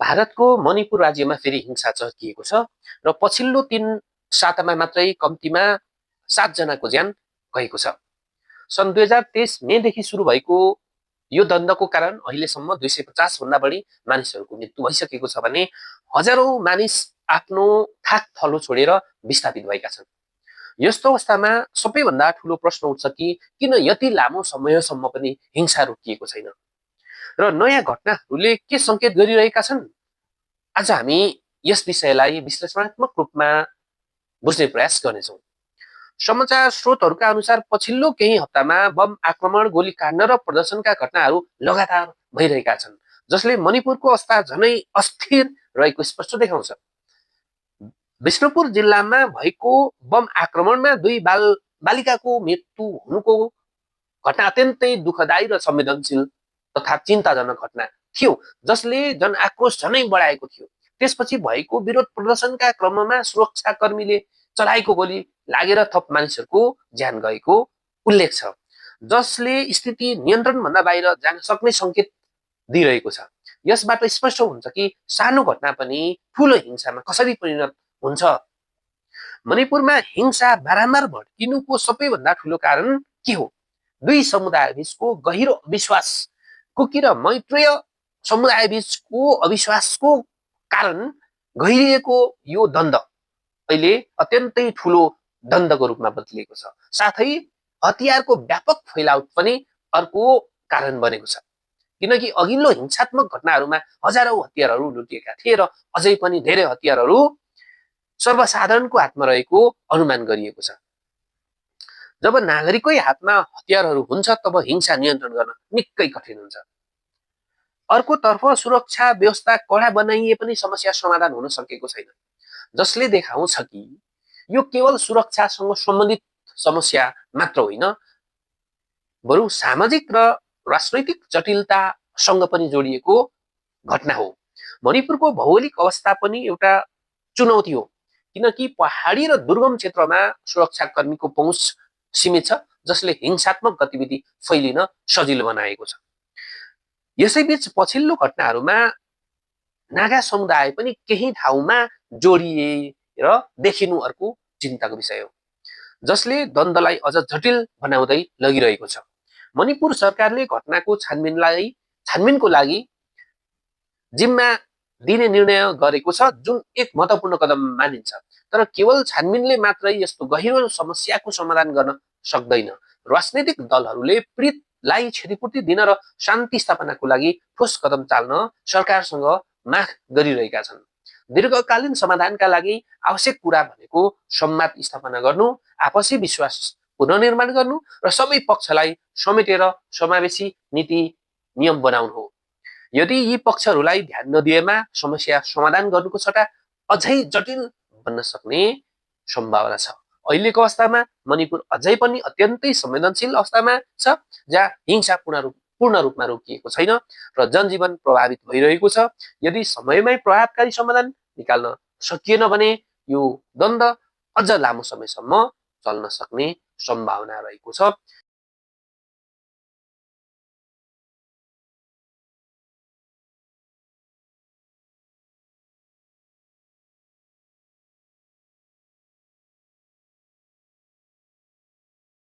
भारतको मणिपुर राज्यमा फेरि हिंसा चर्किएको छ र पछिल्लो 3 सातामा मात्रै कम्तीमा 7 जनाको ज्यान गएको छ। सन् 2023 मेदेखि सुरु भएको यो द्वन्द्वको कारण अहिलेसम्म 250 भन्दा बढी मानिसहरूको मृत्यु भइसकेको छ भने हजारौं मानिस आफ्नो थाक थलो छोडेर विस्थापित भएका छन्। यस्तो अवस्थामा सबैभन्दा ठूलो प्रश्न उठ्छ कि किन यति लामो समयसम्म पनि हिंसा रोकिएको छैन र नयाँ घटनाहरूले के संकेत गरिरहेका छन्। आज हामी यस विषयलाई विश्लेषणात्मक रूपमा बुझ्ने प्रयास गर्नेछौँ। समाचार स्रोतहरूका अनुसार पछिल्लो केही हप्तामा बम आक्रमण, गोलीकाण्ड र प्रदर्शनका घटनाहरू लगातार भइरहेका छन्, जसले मणिपुरको अवस्था झनै अस्थिर रहेको स्पष्ट देखाउँछ। विष्णुपुर जिल्लामा भएको बम आक्रमणमा 2 बालिकाको मृत्यु हुनुको घटना अत्यन्तै दुःखदायी र संवेदनशील तथा चिन्ताजनक घटना थियो, जसले जनआक्रोश झनै बढाएको थियो। त्यसपछि भएको विरोध प्रदर्शनका क्रममा सुरक्षाकर्मीले चलाएको गोली लागेर थप मानिसहरूको ज्यान गएको उल्लेख छ, जसले स्थिति नियन्त्रणभन्दा बाहिर जान सक्ने संकेत दिइरहेको छ। यसबाट स्पष्ट हुन्छ कि सानो घटना पनि ठूलो हिंसामा कसरी परिणत हुन्छ। मणिपुरमा हिंसा बारम्बार भड्किनुको सबैभन्दा ठूलो कारण के हो? 2 समुदायबीचको गहिरो अविश्वास। कुकी र मैत्रेय समुदायबीचको अविश्वासको कारण गहिरिएको यो द्वन्द्व अहिले अत्यन्तै ठूलो द्वन्द्वको रूपमा बदलिएको छ। साथै हतियारको व्यापक फैलावट पनि अर्को कारण बनेको छ, किनकि अघिल्लो हिंसात्मक घटनाहरूमा हजारौं हतियारहरू लुटिएका थिए र अझै पनि धेरै हतियारहरू सर्वसाधारणको हातमा रहेको अनुमान गरिएको छ। जब नागरिककै हातमा हतियारहरू हुन्छ तब हिंसा नियन्त्रण गर्न निकै कठिन हुन्छ। अर्कोतर्फ सुरक्षा व्यवस्था कडा बनाइए पनि समस्या समाधान हुन सकेको छैन, जसले देखाउँछ कि यो केवल सुरक्षासँग सम्बन्धित समस्या मात्र होइन, बरु सामाजिक र राजनैतिक जटिलतासँग पनि जोडिएको घटना हो। मणिपुरको भौगोलिक अवस्था पनि एउटा चुनौती हो, किनकि पहाडी र दुर्गम क्षेत्रमा सुरक्षाकर्मीको पहुँच सीमित छ, जसले हिंसात्मक गतिविधि फैलिन सजिलो बनाएको छ। यसैबीच पछिल्लो घटनाहरूमा नागा समुदाय पनि केही ठाउँमा जोडिएर देखिनु अर्को चिन्ताको विषय हो, जसले द्वन्द्वलाई अझ जटिल बनाउँदै लगिरहेको छ। मणिपुर सरकारले घटनाको छानबिनको लागि जिम्मा दिने निर्णय गरेको छ, जुन एक महत्त्वपूर्ण कदम मानिन्छ। तर केवल छानबिनले मात्रै यस्तो गहिरो समस्याको समाधान गर्न सक्दैन। राजनैतिक दलहरूले पीडितलाई क्षतिपूर्ति दिन र शान्ति स्थापनाको लागि ठोस कदम चाल्न सरकारसँग माग गरिरहेका छन्। दीर्घकालीन समाधानका लागि आवश्यक कुरा भनेको संवाद स्थापना गर्नु, आपसी विश्वास पुनर्निर्माण गर्नु र सबै पक्षलाई समेटेर समावेशी नीति नियम बनाउनु हो। यदि यी पक्षहरूलाई ध्यान नदिएमा समस्या समाधान गर्नुको सट्टा अझै जटिल बन्न सक्ने सम्भावना छ। अहिलेको अवस्थामा मणिपुर अझै पनि अत्यन्तै संवेदनशील अवस्थामा छ, जहाँ हिंसा पूर्ण रूपमा रोकिएको छैन र जनजीवन प्रभावित भइरहेको छ। यदि समयमै प्रभावकारी समाधान निकाल्न सकिएन भने यो द्वन्द्व अझ लामो समयसम्म चल्न सक्ने सम्भावना रहेको छ।